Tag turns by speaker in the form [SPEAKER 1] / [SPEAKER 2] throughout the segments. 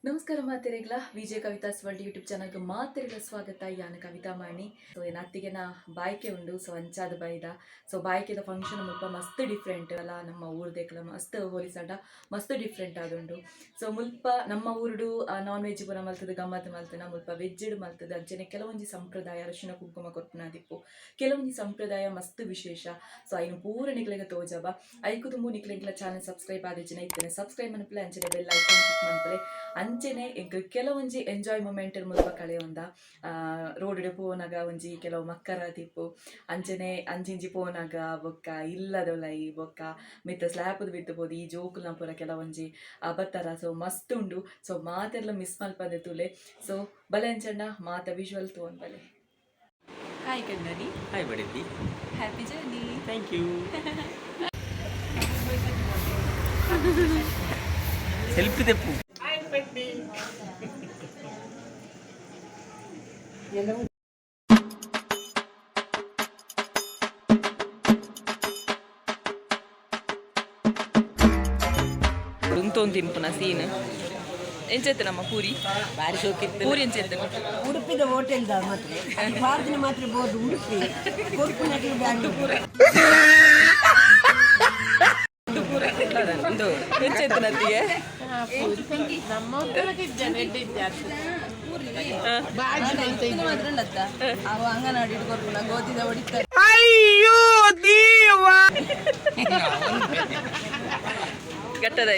[SPEAKER 1] ನಮಸ್ಕಾರ ಮಾತೆರೆಗ್ಲ, ವಿಜಯ Kavitha's world YouTube ಚಾನಲ್ಗೆ ಮಾತೆರೆಗ್ಲ ಸ್ವಾಗತ. ಯಾನ ಕವಿತಾ ಮಾಣಿ. ಸೊ ಏನ ಅತ್ತಿಗೆನ ಬಾಯ್ಕೆ ಉಂಡು. ಸೊ ಅಂಚಾದ ಬೈದ. ಸೊ ಬಾಯ್ಕೆದ ಫಂಕ್ಷನ್ ಮುಲ್ಪ ಮಸ್ತ್ ಡಿಫ್ರೆಂಟ್ ಅಲ್ಲ. ನಮ್ಮ ಊರ್ದೆಕ್ಲ ಮಸ್ತ್ ಹೋಲಿಸಂಡ ಮಸ್ತ್ ಡಿಫ್ರೆಂಟ್ ಆದುಂಡು. ಸೊ ಮುಲ್ಪ ನಮ್ಮ ಊರುಡು ನಾನ್ ವೆಜ್ ಪೂರ ಮಲ್ತದ, ಗಮ್ಮತ್ ಮಲ್ತನ. ಮುಲ್ಪ ವೆಜ್ ಮಲ್ತದ. ಅಂಚನೆ ಕೆಲವೊಂಜಿ ಸಂಪ್ರದಾಯ, ಅರಿಶಿನ ಕುಂಕುಮ ಕೊರ್ಪುನ ದಿಪ್ಪು, ಕೆಲವೊಂಜಿ ಸಂಪ್ರದಾಯ ಮಸ್ತ್ ವಿಶೇಷ. ಸೊ ಐನು ಪೂರ ನಿಕ್ಲೆಗ್ ತೋಜವ. ಐಕು ದುಂಬು ನಿಕ್ಲೆಗ್ಲ ಚಾನಲ್ ಸಬ್ಸ್ಕ್ರೈಬ್ ಆದಿಜ್ಜಿನ ಇತ್ತನೆ ಸಬ್ಸ್ಕ್ರೈಬ್ ಮನ್ಪುಲೆ, ಅಂಚನೆ ಬೆಲ್ ಐಕಾನ್ ಕ್ಲಿಕ್ ಮನ್ಪುಲೆ. ಅಂಚನೆ ಎಂಕ್ ಕೆಲವೊಂಜಿ ಎಂಜಾಯ್ ಮೂಮೆಂಟ್ ಮುಲ್ಪ ಕಳೆಯೊಂದ. ರೋಡ್ ಪೋನಗ ಒಂಜಿ ಕೆಲವು ಮಕ್ಕರ ತಿಪ್ಪು, ಅಂಚನೆ ಅಂಚಿಂಚಿ ಪೋನಗ, ಬೊಕ್ಕ ಇಲ್ಲದೊಲೈ, ಬೊಕ್ಕ ಮಿತ್ತ ಸ್ಲ್ಯಾಪದ ಬಿತ್ತು ಪೋದು ಈ ಜೋಕುಲ್ನ ಪೂರ ಕೆಲವೊಂಜಿ ಅಬತರ. ಸೊ ಮಸ್ತ್ ಉಂಡು. ಸೊ ಮಾತೆರ್ಲ ಮಿಸ್ ಮಲ್ಪಂದೆ ತೂಲೆ. ಸೊ ಬಲೆ ಅಂಚಣ್ಣ ಮಾತ ವಿಜುವಲ್ ತೋನ್ ಬಲೆ. ಹಾಯ್ ಕಣ್ಣನಿ.
[SPEAKER 2] ಹಾಯ್ ಬಡಿದ್ದಿ.
[SPEAKER 1] Happy journey.
[SPEAKER 2] Thank you. Selfie ತೆಪ್ಪು.
[SPEAKER 1] ಉಂತೊಂದು ತಿನ್ಪುನ ಸೀನ್ ಎಂಚೆತ್ತು ನಮ್ಮ ಪೂರಿ?
[SPEAKER 3] ಬಾರಿ ಶೋಕಿತ್ತು.
[SPEAKER 1] ಪೂರಿ ಎಂಚೆತ್ತು?
[SPEAKER 3] ಉಡುಪಿದ ಹೋಟೆಲ್ ಮಾತ್ರ ಪಾರ್ದಿನ ಮಾತ್ರ ಬೋದು. ಉಡುಪಿ ಕೊರ್ಪುನಕ್ಲು ಬ್ಯಾಂಗ್ಳೂರು.
[SPEAKER 1] ಎಂಚೆತ್ತು ನತ್ತಿಗೆ? ಗಟ್ಟದ.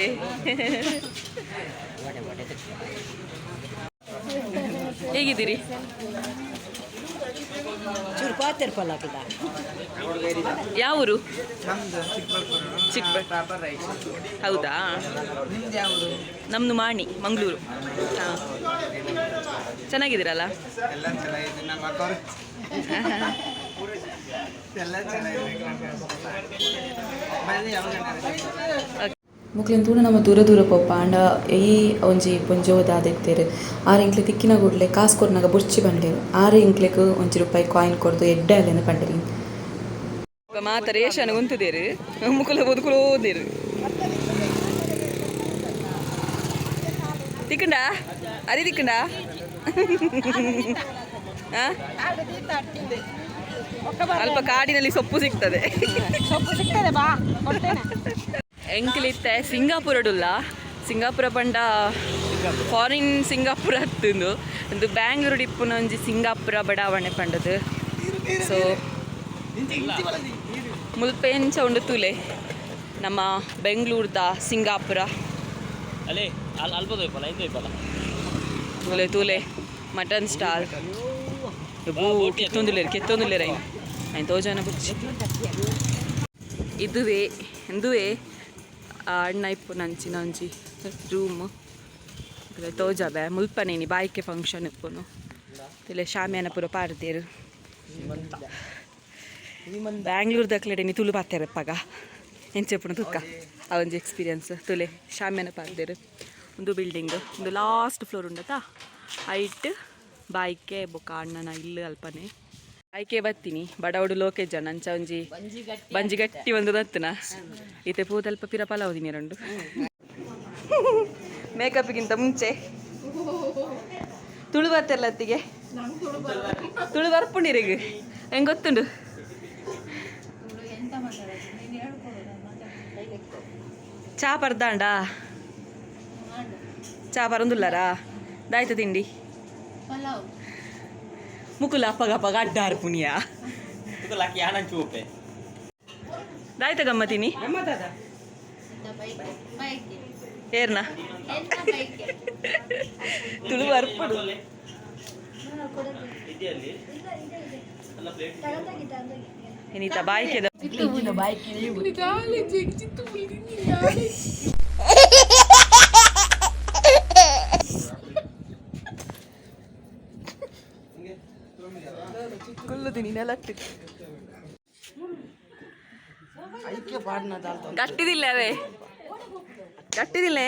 [SPEAKER 1] ಹೇಗಿದ್ದೀರಿ?
[SPEAKER 3] ಚೂರು ಪಾತೆರ್ಪಲ್ಲ ಹಾಕಿದ.
[SPEAKER 1] ಯಾವ ಊರು? ಚಿಕ್ಕಬಳ್ಳಾಪುರ. ಹೌದಾ? ನಮ್ದು ಮಾಣಿ, ಮಂಗಳೂರು. ಹಾಂ, ಚೆನ್ನಾಗಿದ್ದೀರಲ್ಲ?
[SPEAKER 4] ಎಲ್ಲ ಚೆನ್ನಾಗಿದೆ. ನಮ್ಮ ಅಕ್ಕವರು ಎಲ್ಲ ಚೆನ್ನಾಗಿದೆ. ಮನೆ ಯಾವಾಗ?
[SPEAKER 1] ಮೊಕ್ಲೆನ್ ತೂನ ನಮ್ಮ ದೂರ ದೂರ ಪೋಪ. ಆಂಡ ಈ ಒಂಜಿ ಪೊಂಜೋವು ದಾದೆತ್ತೆರ್, ಆರ್ ಎಂಕ್ಲೆ ತಿಕ್ಕಿನ ಕೂಡ್ಲೆ ಕಾಸ್ ಕೊರ್ನಗ ಬೊರ್ಚಿ ಪಂಡೆರ್. ಆರ್ ಎಂಕ್ಲೆಗ್ 1 ರೂಪಾಯಿ ಕಾಯಿನ್ ಕೊರ್ದು ಎಡ್ಡೆ ಆಲೆಂದ್ ಪಂಡೆರ್. ಮಾತ ರೇಷನ್ ಉಂತುದೇರು, ಮುಕುಲ ಬದುಕುಲೋದೇರು. ತಿಕ್ಕಂಡ ಅರಿ ತಿಕ್ಕಂಡ. ಆ? ಅಲ್ಪ ಕಾಡಿನಲ್ಲಿ ಸೊಪ್ಪು ಸಿಗ್ತದೆ.
[SPEAKER 5] ಸೊಪ್ಪು ಸಿಗ್ತದೆ, ಬಾ, ಕೊಡ್ತೇನೆ.
[SPEAKER 1] ಎಂಕ್ಲಿತ್ತೆ ಸಿಂಗಾಪುರಡುಲ್ಲ. ಸಿಂಗಾಪುರ ಪಂಡ ಫಾರಿನ್ ಸಿಂಗಾಪುರ ಅತ್ತುಂದು. ಒಂದು ಬ್ಯಾಂಗ್ಳೂರು ಇಪ್ಪುನ ಒಂಜಿ ಸಿಂಗಾಪುರ ಬಡಾವಣೆ ಪಂಡದು. ಸೊ ಮುಲ್ಪ ಎಂಚ ಉಂಡು ತೂಲೆ, ನಮ್ಮ ಬೆಂಗಳೂರ್ದ ಸಿಂಗಾಪುರ.
[SPEAKER 2] ಅಲ್ಲೇ ಅಲ್ಲಿ ಅಲ್ಪ ದೊಯ್ಪಲ್ಲ, ಐದು ದೊಯ್ಪಲ್ಲ.
[SPEAKER 1] ತೂಲೆ ತೂಲೆ, ಮಟನ್ ಸ್ಟಾಲ್. ಕೆತ್ತೊಂದುಲ್ಲೇರು, ಕೆತ್ತೊಂದುಲ್ಲೇರು. ಐನ್ ಐನ್ ತೋಜಾನ ಬುಚ್ಚಿ. ಇದುವೇ ಇಂದುವೇ ಅಣ್ಣ ಇಪ್ಪುನ ಅಂಚಿನ ಒಂಜಿ ರೂಮ್ ತೋಜಾಬೆ. ಮುಲ್ಪನೇನಿ ಬಾಯ್ಕೆ ಫಂಕ್ಷನ್ ಇಪ್ಪುನು. ತುಲೆ, ಶಾಮಿಯಾನ ಪೂರ ಪಾಡ್ದೇರು. ಬ್ಯಾಂಗ್ಳೂರ್ ದಕ್ಲೆಡೆ ತುಳು ಪಾತೆರಪ್ಪಾಗ ಎಂಚೆಪ್ಪುನು ತುಕ್ಕ, ಆ ಒಂಜಿ ಎಕ್ಸ್ಪೀರಿಯನ್ಸ್. ತುಲೆ, ಶಾಮಿಯಾನ ಪಾಡ್ದೇರು. ಒಂದು ಬಿಲ್ಡಿಂಗ್, ಒಂದು ಲಾಸ್ಟ್ ಫ್ಲೋರ್ ಉಂಡತಾ. ಐಟ್ ಬಾಯ್ಕೆ ಬೊಕ್ಕ ಅಣ್ಣನ ಇಲ್ಲು ಅಲ್ಪನೆ. ಬಾಯ್ಕೆ ಬತ್ತೀನಿ ಬಡವಡು ಲೋಕೆ ಜನ ಅಂಚ ಒಂಜಿ ಬಂಜಿ ಗಟ್ಟಿ ಒಂದು ಬತ್ತನ. ಇತ್ತೆ ಪೂದಲ್ಪ ಪಿರ ಪಲಾವ್ ತಿನ್ನಿರಂಡು. ಮೇಕಪ್ಗಿಂತ ಮುಂಚೆ ತುಳು ಬತ್ತೆಲ್ಲ ಅತ್ತಿಗೆ. ತುಳು ಬರ್ಪುಂಡಿರಿಗೆ ಹೆಂಗ್ ಗೊತ್ತುಂಡು? ಚಾ ಪರ್ದಾಂಡ? ಚಾ ಪರಂದುಲ್ಲಾರಾ? ದಾಯ್ತು ತಿಂಡಿ? ಮುಕುಲ ಅಪ್ಪಗ ಅಪ್ಪಗ ಅಡ್ಡಾರ್ ಪುನಿಯ.
[SPEAKER 2] ಲಕ್ಕಿ ಆನಂದ್ ಚೂಪೆ.
[SPEAKER 1] ದಾಯ್ತ ಗಮ್ಮತಿನಿ ಏರ್ನ? ತುಳು ಬರ್ಪುಡು.
[SPEAKER 2] ಇದೆಯಲ್ಲಿ ಅಲ್ಲ ಪ್ಲೇಟ್.
[SPEAKER 1] ಏನಿತ ಬಾಯ್ಕೆದ? ಕುಲ್ಲುದಿನಿ ನೆಲಟ್ಟು. ಗಟ್ಟಿದಿಲ್ಲ ಅವೇ, ಗಟ್ಟಿದಿಲ್ಲ.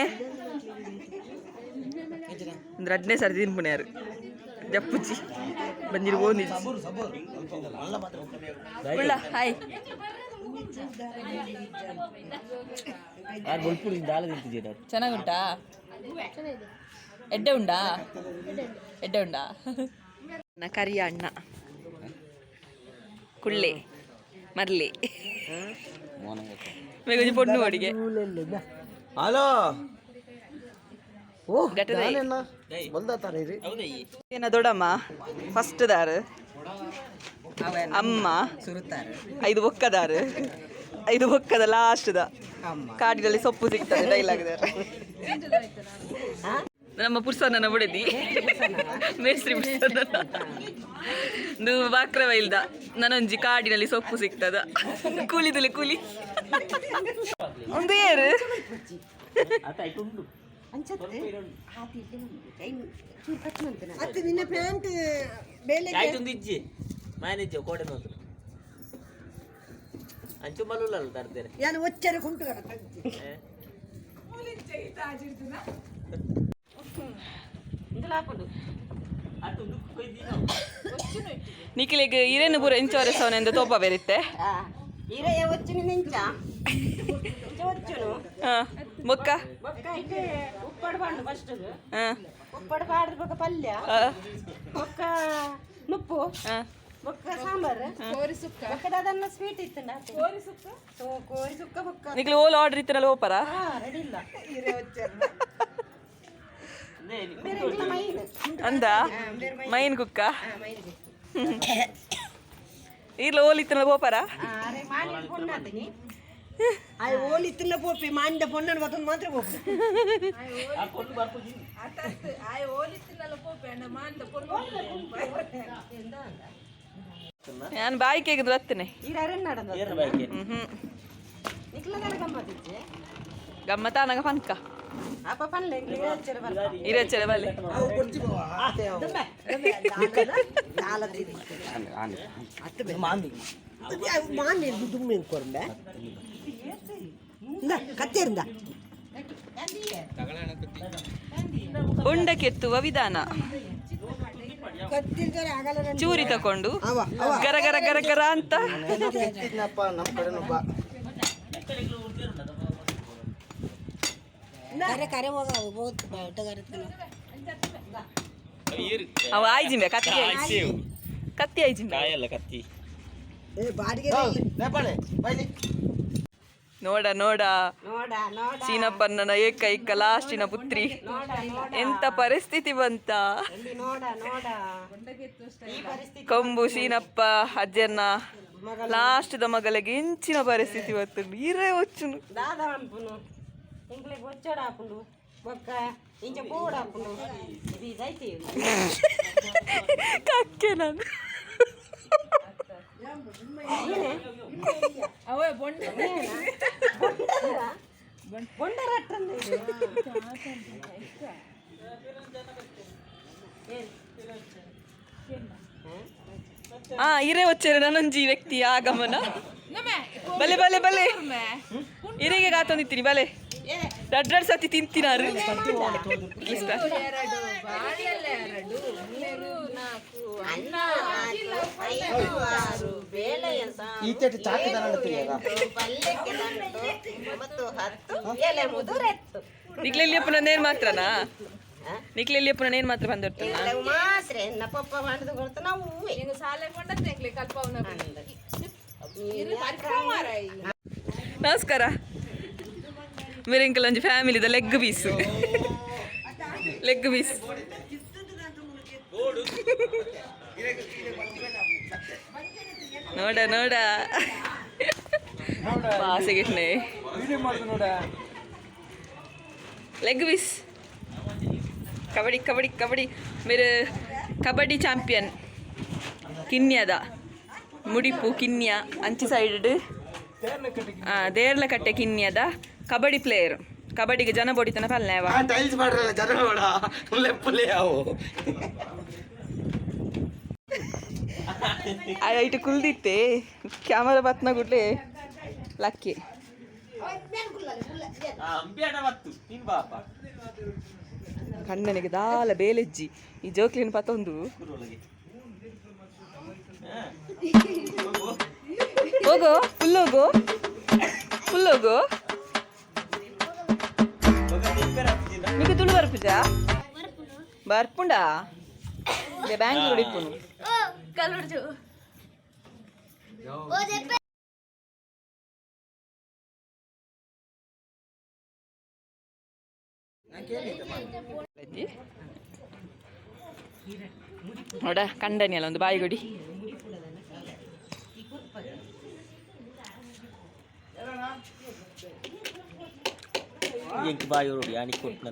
[SPEAKER 1] ಒಂದು ರಡ್ನೇ ಸರ್ದಿ ತಿನ್ಪುಣ್ಯಾರು. ಜಪ್ಪುಚಿ ಬಂದಿರು. ಓಂದಿಜ್ಜಿ. ಉಳ್ಳ ಹಾಯ್. ಚೆನ್ನಾಗುಂಟಾ? ಎಡ್ಡೆ ಉಂಡಾ? ಎಡ್ಡೆ ಉಂಡಾ? ಕರಿಯ ಅಣ್ಣ ಕುಳ್ಳೆ ಮರ್ಲಿ ಮೇಗುಜಿ ಪೊಣ್ಣು ಅಡಿಗೆ.
[SPEAKER 4] ಹಲೋ. ಓ.
[SPEAKER 1] ಘಟನೆ.
[SPEAKER 2] ಹೌದಾ?
[SPEAKER 1] ಏನ ದೊಡ್ಡಮ್ಮ ಫಸ್ಟ್ ದಾರು, ಅಮ್ಮ ಐದು ಬೊಕ್ಕದಾರು, ಐದು ಬೊಕ್ಕದ ಲಾಸ್ಟ್ the ಕಾಡಿನಲ್ಲಿ ಸೊಪ್ಪು ಸಿಗ್ತದೆ ಡೈಲಾಗ್. ನಮ್ಮ ಪುರ್ಸನ್ನ ಬುಡದಿ ಮೇಸ್ತ್ರಿ ಪುರ್ಸನ್ನ ಬಾಕ್ರವ ಇಲ್ದ ನನೊಂಜಿ ಕಾಡಿನಲ್ಲಿ ಸೊಪ್ಪು ಸಿಗ್ತದ. ಕೂಲಿದಲ್ಲಿ ಕೂಲಿ ಒಂದು ಏರು.
[SPEAKER 3] ಅತ್ತೆ, ನಿನ್ನ ಪ್ಯಾಂಟ್ ಬೇಲೆ.
[SPEAKER 2] ಆಯ್ತು, ಇಜ್ಜಿ ಮ್ಯಾನೇಜ್ ಕೋಡೆ ನೋತು ಅಂಚು ಮಲ್ಲುಲ್ಲ ತರ್ತೇನೆ.
[SPEAKER 3] ಯಾನು ಒಚ್ಚರೆ ಕುಂಟು.
[SPEAKER 1] ನಿಖಿಲಿಗೆ ಇರೇನು ಪೂರ ಇಂಚೋರೆ ಸೋನೆಂದು ತೋಪ ಬೇರಿತ್ತೆ.
[SPEAKER 5] ಇರೆಯ ಒಚ್ಚುನು ನೆಂಚ ಒಚ್ಚುನು.
[SPEAKER 1] ಹಾ, ಬೊಕ್ಕ?
[SPEAKER 5] ಬೊಕ್ಕ ಇತ್ತೆ ಉಪ್ಪಡು ಪಾಂಡು ಫಸ್ಟ್.
[SPEAKER 1] ಹಾ.
[SPEAKER 5] ಉಪ್ಪಡು ಪಾಡ್ದು ಬೊಕ್ಕ ಪಲ್ಯ. ಬೊಕ್ಕ ನುಪ್ಪು. ಬೊಕ್ಕ ಸಾಂಬಾರು, ಬೊಕ್ಕ ಅದನ್ನ ಸ್ವೀಟ್ ಇತ್ತು. ಕೋರಿ ಸುಕ್ಕ, ಕೋರಿ ಸುಕ್ಕ ಬೊಕ್ಕ.
[SPEAKER 1] ನಿಖಿಲ್ ಓಲ್ ಆರ್ಡರ್ ಇತ್ತಲ್ಲ ಓಪರ.
[SPEAKER 5] ಹಾ, ರೆಡಿ ಇಲ್ಲ. ಬೇರೆ ಇಲ್ಲ, ಮೈನ್.
[SPEAKER 1] ಅಂದ ಮೈನ್ ಕುಕ್ಕ ಇರ್ಲ ಓಲ್ ಇತ್ತಲ್ಲ ಓಪರ.
[SPEAKER 5] ಅರೆ ಮಾನಿ ಪೊಣ್ಣಾತೀನಿ.
[SPEAKER 3] ಆಯ್ ಓಲಿ ತಿನ್ನ ಪೋಪಿ ಮಾಂಡ ಪೊಣ್ಣನ ಮತ್ತೊಂದು ಮಾತ್ರ ಪೋಪಿ.
[SPEAKER 1] ನಾನು ಬಾಯಿ ಕೇಗಿದ್ರು ಬರ್ತೇನೆ.
[SPEAKER 5] ಈರ ಅರೆನ್ನಡ.
[SPEAKER 2] ಏನ ಬಾಯ್ಕೆ?
[SPEAKER 1] ಹ್ಮ್.
[SPEAKER 5] ನಿಕ್ಲದಲ್ಲ ಗಮ್ಮತ್ತಿಜ್ಜೆ.
[SPEAKER 1] ಗಮ್ಮತ್ತ ನಂಗ ಪನ್ಕ.
[SPEAKER 5] ಅಪ್ಪ ಪನ್ಲೆ ಇರಚ್ಚರ ಬರ್ಪ.
[SPEAKER 1] ಇರಚ್ಚರ ಬಲ್ಲೆ.
[SPEAKER 3] ಮಾನ್ಯ ದುಮ್ಮೆ ಕೊರಂಬೆ ಇಂದ ಕತ್ತೇರಿಂದ.
[SPEAKER 1] ಬೊಂಡ ಕೆತ್ತುವ ವಿಧಾನ.
[SPEAKER 3] ಕತ್ತಿಲ್ದರೆ ಆಗಲ್ಲ.
[SPEAKER 1] ಚೂರಿ ತಕೊಂಡು
[SPEAKER 3] ಅವ ಅವ.
[SPEAKER 1] ಗರ ಗರ ಗರ ಗರ ಅಂತ.
[SPEAKER 4] ನಮ್ಮ ಕಡೆ ಒಬ್ಬ.
[SPEAKER 3] ಕರೆ ಕರೆ ಹೋಗ.
[SPEAKER 1] ಅವ ಆಯ್ಜಿಂಬೆ ಕತ್ತಿ ಕತ್ತಿ ಆಯ್ಜಿಂಬೆ.
[SPEAKER 2] ಕಾಯಲ್ಲ ಕತ್ತಿ.
[SPEAKER 3] ಏ ಬಾಡಿಗೆ.
[SPEAKER 4] ನೇಪಾಳೆ ಬೈಲಿ.
[SPEAKER 1] ನೋಡ ನೋಡ.
[SPEAKER 5] ನೋಡ ನೋಡ.
[SPEAKER 1] ಚೀನಪ್ಪಣ್ಣನ ಏಕೈಕ ಲಾಸ್ಟಿನ ಪುತ್ರಿ.
[SPEAKER 5] ನೋಡ ನೋಡ.
[SPEAKER 1] ಎಂತ ಪರಿಸ್ಥಿತಿ ಬಂತ.
[SPEAKER 5] ಎಲ್ಲಿ ನೋಡ ನೋಡ ಈ ಪರಿಸ್ಥಿತಿ.
[SPEAKER 1] ಕೊಂಬು ಶೀನಪ್ಪ ಅಜ್ಜನ್ನ ಲಾಸ್ಟ್ ಮಗಳಿಗೆ ಇಂಚಿನ ಪರಿಸ್ಥಿತಿ ಬತ್ತು ನೀರೇ ಹೊಚ್ಚುನು.
[SPEAKER 5] ದಾದ ಅನ್ಪುನು ಇಂಗ್ಲಿಗೆ ಒಚ್ಚಡ ಹಾಪುಂಡು ಬೊಕ್ಕ ಇಂಚ ಬೋಡ್ ಹಾಪುಂಡು ಇದು ಇದೈತಿ.
[SPEAKER 1] ಕಕ್ಕೆ ನಾನು.
[SPEAKER 5] ಬೊಂಡರ ಅಟ್ಟಂದು.
[SPEAKER 1] ಆ ಇರೇ వచ్చారు ನನ್ನೊಂಜಿ ವ್ಯಕ್ತಿ ಆಗಮನ. ಬಲೆ ಬಲೆ ಬಲೆ, ಇರೆಗೆ ಗಾತೊಂದಿತ್ತೀನಿ ಬಲೆ. ರಡ್ ರಡ್ ಸತಿ ತಿಂತಿನಾರು.
[SPEAKER 4] ಈಚೆಟ್ಟು ಚಾಕು ತಗೊಂಡು.
[SPEAKER 5] ಪಲ್ಯಕ್ಕೆ ದಂಟು ಮತ್ತು 10 ಎಲೆ ಮುದುರೆತ್ತು.
[SPEAKER 1] ನಿಕ್ಲೆಲ್ಲಿ ಅಪ್ಪನ ಏನ್ ಮಾತ್ರನಾ? ನಿಕ್ಲೆಲ್ಲಿ ಅಪ್ಪನ ಏನ್ ಮಾತ್ರ ಬಂದಿರ್ತನ?
[SPEAKER 5] ಕೆಲವು ಮಾತ್ರ ಎನ್ನ ಪಪ್ಪ ಮಾಡಿದು ಕೊಡ್ತು ನಾವು.
[SPEAKER 1] ನಮಸ್ಕಾರ. ಮೇರೆಂಕಲ್ ಒಂಜಿ ಫ್ಯಾಮಿಲಿದ ಲೆಗ್ ಪೀಸ್, ಲೆಗ್ ಪೀಸ್. ನೋಡ ನೋಡ ಪಾಸೆಗಿಟ್ನೆ ಲೆಗ್ ಪೀಸ್. ಕಬಡ್ಡಿ ಕಬಡ್ಡಿ ಕಬಡ್ಡಿ. ಮೇರೆ ಕಬಡ್ಡಿ ಚಾಂಪಿಯನ್ ಕಿನ್ಯದ ಮುಡಿಪು ಕಿನ್ಯ ಅಂಚಿ ಸೈಡ್ ದೇರ್ಲಕಟ್ಟೆ ಕಿನ್ಯದ ಕಬಡ್ಡಿ ಪ್ಲೇಯರ್. ಕಬಡ್ಡಿಗೆ ಜನ ಬೊಡಿತನ ಪಲ್ಲೇವ.
[SPEAKER 4] ಟೈಲ್ಸ್ ಮಾಡ್ರಲ್ಲ ಜನ ಬೇಡ ಲೆಪ್ಪಲೆ ಅವು.
[SPEAKER 1] ಐಟ್ ಕುಲ್ದಿತ್ತೆ ಕ್ಯಾಮರಾ ಬತ್ನ ಗುಡ್ಲೆ ಲಕ್ಕಿ.
[SPEAKER 2] ಅಂಬಿ ಅಡ ಬತ್ತು ನೀನ್ ಬಾಪ.
[SPEAKER 1] ಕಣ್ಣನಿಗೆ ದಾಲ ಬೇಲೆಜ್ಜಿ ಈ ಜೋಕ್ಲಿನ ಪತೊಂದು.
[SPEAKER 2] ಒಳಗೆ.
[SPEAKER 1] ಹೋಗೋ, ಫುಲ್ ಹೋಗೋ. ಫುಲ್ಲೋಗು ನಿಮಗೆ ತುಳು ಬರ್ಪುಜಾ? ಬರ್ಪುಂಡಾ? ಬ್ಯಾಂಗ್ಳೂರ್ ಇಪ್ಪುನು. ನೋಡ ಕಂಡನಿ ಅಲ್ಲ ಒಂದು ಬಾಯಿಗುಡಿ.
[SPEAKER 2] ಎಂಕ್ ಬಾಯಿ ರೋಡಿ ಆನಿ ಕೊಟ್ನ.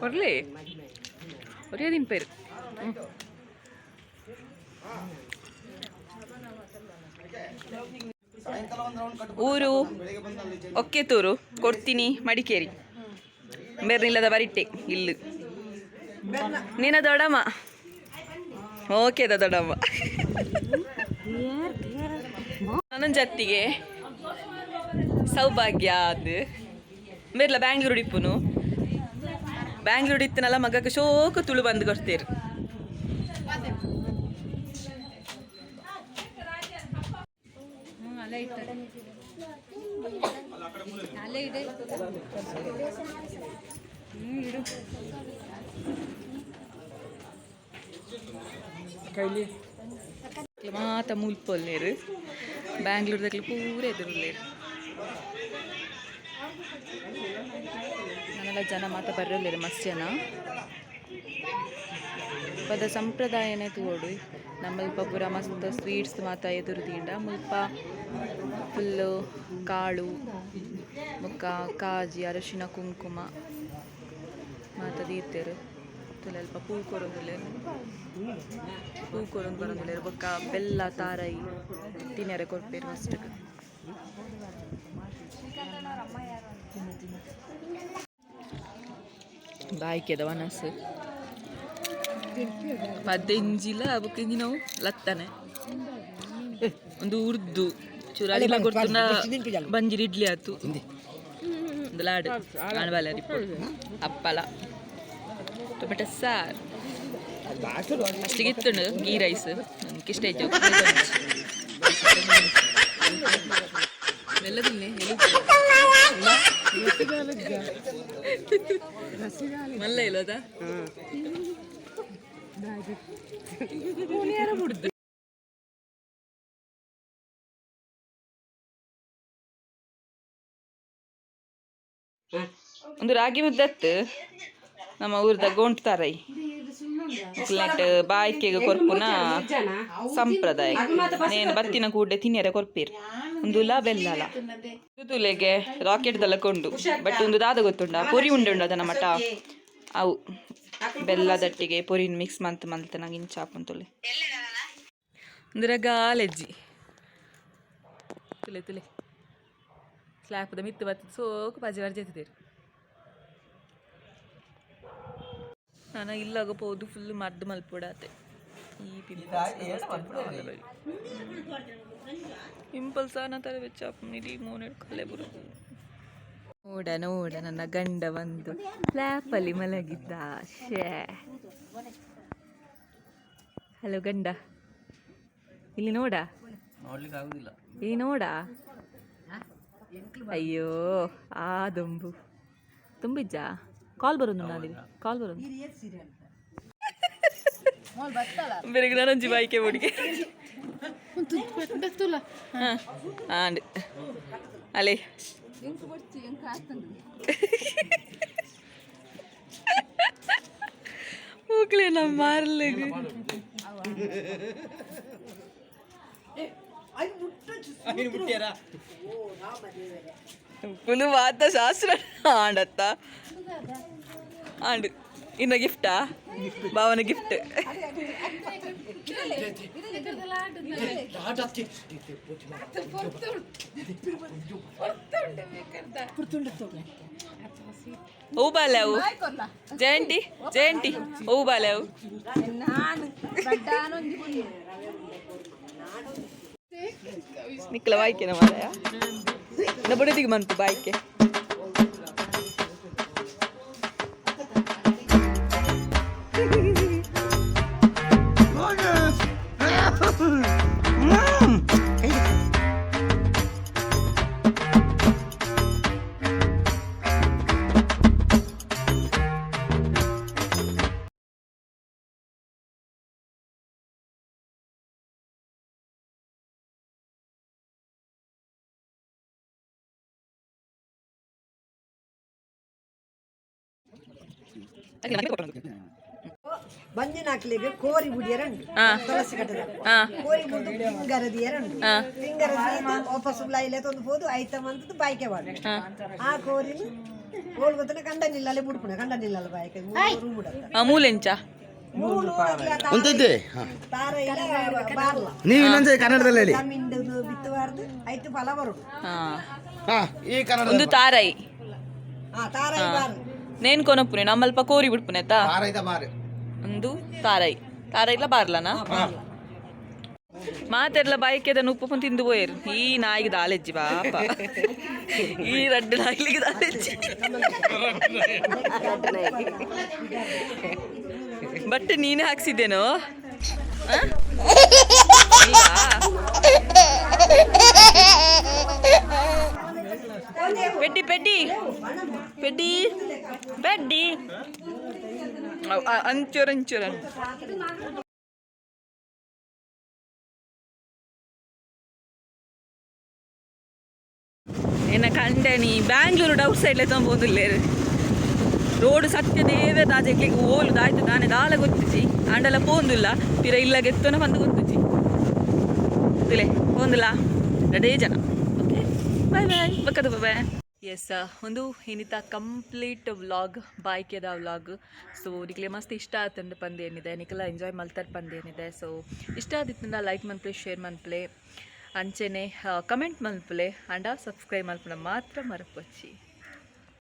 [SPEAKER 1] ಕೊರ್ಲಿ ಒರೇ ದಿನ ಪೇರು. ಊರು ಒಕ್ಕೆತೂರು ಕೊಡ್ತೀನಿ ಮಡಿಕೇರಿ ಬೇರ್ನಿಲ್ಲದ ಬರಿಟ್ಟೆ ಇಲ್ಲು ನಿನ್ನ ದೊಡಮ್ಮ. ಓಕೆದ ದೊಡಮ್ಮ. ನನ್ನ ಜತ್ತಿಗೆ ಸೌಭಾಗ್ಯ ಅದು ಬೇರ್ಲ ಬ್ಯಾಂಗ್ಳೂರು ಇಪ್ಪುನು. ಬ್ಯಾಂಗ್ಳೂರು ಇತ್ತನಲ್ಲ ಮಗಕ್ಕೆ ಶೋಕು ತುಳು ಬಂದು ಕೊಡ್ತೀರಿ. ಮಾತ ಮುಲ್ಪೊಲ್ಲೇರು ಬ್ಯಾಂಗ್ಳೂರ್ದಕ್ಲು ಪೂರ ಎದುರುಲ್ಲೇರು. ನನ್ನೆಲ್ಲ ಜನ ಮಾತ ಬರೋಲ್ಲೇರು ಮಸ್ತ್ ಜನ. ಪದ ಸಂಪ್ರದಾಯನೇ ತೋಡು. ನಮ್ಮಲ್ಪ ಪೂರ ಮಸ್ತ್ ಸ್ವೀಟ್ಸ್ ಮಾತ ಎದುರು ದಿಂಡ ಮುಲ್ಪ ಫುಲ್ಲು ಕಾಳು ಬೊಕ್ಕ ಕಾಜಿ ಅರಶಿನ ಕುಂಕುಮ ಮಾತ ದೀತೆರ್. ತುಲೆಲ್ಪ ಪೂ ಕೊರೊಂದುಲ್ಲೆರ್, ಪೂ ಕೊರೊಂದು ಬರೊಂದುಲ್ಲೆರ್. ಬೊಕ್ಕ ಬೆಲ್ಲ ತಾರಾಯಿ ತಿನ್ಯರೆ ಕೊರ್ಪೆರ್ ಫಸ್ಟ್ಗ್. ಬಾಯ್ಕೆದ ವನಸ್ ಪದ್ದೆಂಜಿಲ ಬೊಕ್ಕ ಇಂಜಿನವು ಲತ್ತನೆ ಒಂದು ಉರ್ದು ಚೂರು ಅಡಿಲ ಕೊರ್ತುಂಡ ಬಂಜಿರ್ ಇಡ್ಲಿ ಆತು. ಒಂದು ಲಾಡು ಆಣಬಾಲ ಅಪ್ಪಲ ಟೊಮೆಟೊ ಸಾರ್ ಅಷ್ಟಿಗೆ ಇತ್ತುಂಡು. ಗೀ ರೈಸ್ ನನಗೆ ಇಷ್ಟ ಆಯ್ತು. ಮೆಲ್ಲ ತಿನ್ನಿ. ಮಲ್ಲ ಇಲ್ಲದ ಬುಡ್ದು. ಒಂದು ರಾಗಿ ಮುದ್ದತ್ತು ನಮ್ಮ ಊರ್ದ ಗೋಂಟ್ ತಾರೈ ನೆಟ್ ಬಾಯ್ಕೆಗೆ ಕೊರ್ಪುನ ಸಂಪ್ರದಾಯ. ನೇನು ಬತ್ತಿನ ಕೂಡ್ಲೆ ತಿನ್ಯರೆ ಕೊರ್ಪೀರ್. ಒಂದು ಬೆಲ್ಲಲ ತುಲೆಗೆ ರಾಕೆಟ್ ದಲ್ಲ ಕೊಂಡು. ಬಟ್ ಒಂದು ದಾದ ಗೊತ್ತುಂಡ ಪೊರಿ ಉಂಡೆ ಉಂಡು ಅದನ್ನ ಮಠ ಅವು ಬೆಲ್ಲದಟ್ಟಿಗೆ ಪೊರಿನ್ ಮಿಕ್ಸ್ ಮಂತ್ ಮಂತ್ ನಂಗೆ ಇಂಚಾಪುಂತುಲೆ ಅಂದ್ರೆ ಗಾಲೆಜ್ಜಿ ತುಲೆ ತುಲೆ ಸ್ಲ್ಯಾಪ್ದ ಮಿತ್ತು ಬತ್ತದ ಸೋಕು ಪಜೆ ವರ್ಜೆತ್ತಿದ್ದೇರು. ನಾನು ಇಲ್ಲಾಗ ಪೋದು ಫುಲ್ ಮದ್ದು ಮಲ್ಪೊಡಾತೆ. ಈ ಪಿಂಪಲ್ಸ್ ಆನ ತರ ಬೆಚ್ಚಾಪ್ ಇಡೀ ಮೋನೆ ಕಲೆ ಬರುದು. ನೋಡ ನೋಡ, ನನ್ನ ಗಂಡ ಬಂದು ಸ್ಲ್ಯಾಪಲ್ಲಿ ಮಲಗಿದ್ದ. ಶೇ, ಹಲೋ ಗಂಡ, ಇಲ್ಲಿ ನೋಡ.
[SPEAKER 2] ನೋಡ್ಲಿಕ್ಕೆ ಆಗುದಿಲ್ಲ.
[SPEAKER 1] ಈ ನೋಡ. ಅಯ್ಯೋ, ಆ ದುಂಬು ತುಂಬಿಜ್ಜಾ? ಕಾಲ್ ಬರೋದು ನಾನಿಗೆ, ಕಾಲ್ ಬರೋದು ಬೆರಗ್. ನಾನೊಂಜಿ ಬಾಯ್ಕೆ ಹುಡುಗಿ ಆಂಡ್ ಅಲೆ ಹೋಗ್ಲೆ ನಮ್ಮ ಮಾರ್ಲಿಗೆ. ಪುಲು ಮಾತ ಶಾಸ್ತ್ರ ಆಂಡತ್ತ ಆಂಡ್ ಇನ್ನ ಗಿಫ್ಟಾ? ಭಾವನ ಗಿಫ್ಟ್. ಓ ಬಾಲೆ ಅವು ಜಯಂಟಿ ಜಯಂಟಿ ಓ ಬಾಲೆ ಅವು. ನಿಕ್ಕಲ ಬಾಯ್ಕೆನ ಮಾರಾಯ ಬಡದಿಗೆ ಮನ್ಪು ಬಾಯ್ಕೆ.
[SPEAKER 3] ಬಂಜಿನಾಕ್ಲಿಗೆ ಕೋರಿ ಬುಡಿಯರ ಉಂಟು. ತುಳಸಿ ಕಟ್ಟದ ಕೋರಿ ಬುಡ್ದು ಪಿಂಗರ ದಿಯರ ಉಂಟು. ಪಿಂಗರ ದೀದ್ ವಾಪಸ್ ಉಲಾಯಿಲೆ ತಂದು ಪೋದು ಐತ ಮಂತದ್ದು ಬಾಯ್ಕೆ ಮಾಡಿ ಆ ಕೋರಿನ ಓಲ್ ಗೊತ್ತನ ಕಂಡ ನಿಲ್ಲಲೆ ಬುಡ್ಪುಣ ಕಂಡ ನಿಲ್ಲಲ್ಲ ಬಾಯ್ಕೆ ಮೂರು ಬುಡತ್ತ.
[SPEAKER 1] ಮೂಲೆಂಚ?
[SPEAKER 3] ಮೂಲು
[SPEAKER 4] ಉಂತಿದ್ದೆ.
[SPEAKER 3] ತಾರ ಇಲ್ಲ ಬಾರ್ಲ.
[SPEAKER 4] ನೀವು ಇನ್ನೊಂದ್ಸರಿ ಕನ್ನಡದಲ್ಲಿ ಹೇಳಿ.
[SPEAKER 3] ತಮಿಂಡು ಬಿತ್ತುವಾರ್ದು ಐತು ಫಲ ಬರುಡು.
[SPEAKER 4] ಹಾ, ಈ ಕನ್ನಡ.
[SPEAKER 1] ಒಂದು ತಾರೈ.
[SPEAKER 3] ಆ ತಾರ ಬಾರ್ಲು.
[SPEAKER 1] ನೇನ್ ಕೊನಪುನೆ ನಮ್ಮಲ್ಪ ಕೋರಿ ಬಿಡ್ಪುನೆ ಆಯ್ತಾ?
[SPEAKER 4] ಬಾರೈತ ಬಾರೆ.
[SPEAKER 1] ಒಂದು ತಾರೈ, ತಾರೈಲ ಬಾರ್ಲನಾ? ಮಾತೆರ್ಲ ಬಾಯಿಕೆದ ಉಪ್ಪು ತಿಂದು ಪೋಯರು. ಈ ನಾಯಿಗೆ ದಾಲೆಜ್ಜಿ ಪಾಪ, ಈ ರಡ್ಡು ನಾಯಿಗೆ ದಾಲೆಜ್ಜಿ. ಬಟ್ಟೆ ನೀನೇ ಹಾಕ್ಸಿದ್ದೇನೋ? ಆ? ಇಲ್ವಾ? ಪೆಡ್ಡಿ ಪೆಡ್ಡಿ ಪೆಡ್ಡಿ ಪೆಡ್ಡಿ ಅಂಚೂರು ಅಂಚೂರು. ಎನ್ನ ಕಂಡನಿ ಬ್ಯಾಂಗ್ಳೂರು ಔಟ್ ಸೈಡ್ ತೊಂಬೋದಿಲ್ಲೇರು. ರೋಡ್ ಸತ್ಯ ದೇವೆ ತಾಜೆಗ್ಲಿಗೆ ಓಲು ದಾಯ್ತು ದಾನೆ ದಾಲ ಗೊತ್ತಿಜಿ. ಆಂಡಲ ಪೋಂದುಲ್ಲ ಪಿರ ಇಲ್ಲ ಗೆತ್ತೋನ ಬಂದು ಗೊತ್ತಿಜಿ ತುಲೆ ಪೋಂದುಲ್ಲ ರಡೇ ಜನ. ಓಕೆ, ಬಾಯ್ ಬಾಯ್ ಬಕ್ಕದ ಬಾಯ್. ಎಸ್, ಒಂದು ಏನಿತ್ತ ಕಂಪ್ಲೀಟ್ ವ್ಲಾಗ್, ಬಾಯ್ಕೆದ ವ್ಲಾಗ್. ಸೊ ನಿಕ್ಲೆ ಮಸ್ತ್ ಇಷ್ಟ ಆತಂಡು ಪಂದ್ ಏನಿದೆ, ನಿಕಲ ಎಂಜಾಯ್ ಮಲ್ತಾರ್ ಪಂದ್ ಏನಿದೆ. ಸೊ ಇಷ್ಟ ಆದಿತ್ತಂಡ ಲೈಕ್ ಮನ್ಪ್ಲೆ, ಶೇರ್ ಮನ್ಪ್ಲೆ, ಅಂಚೆನೆ ಕಮೆಂಟ್ ಮನ್ಪ್ಲೆ, ಅಂಡ ಸಬ್ಸ್ಕ್ರೈಬ್ ಮಲ್ಪುನ ಮಾತ್ರ ಮರಪೊಚ್ಚಿ.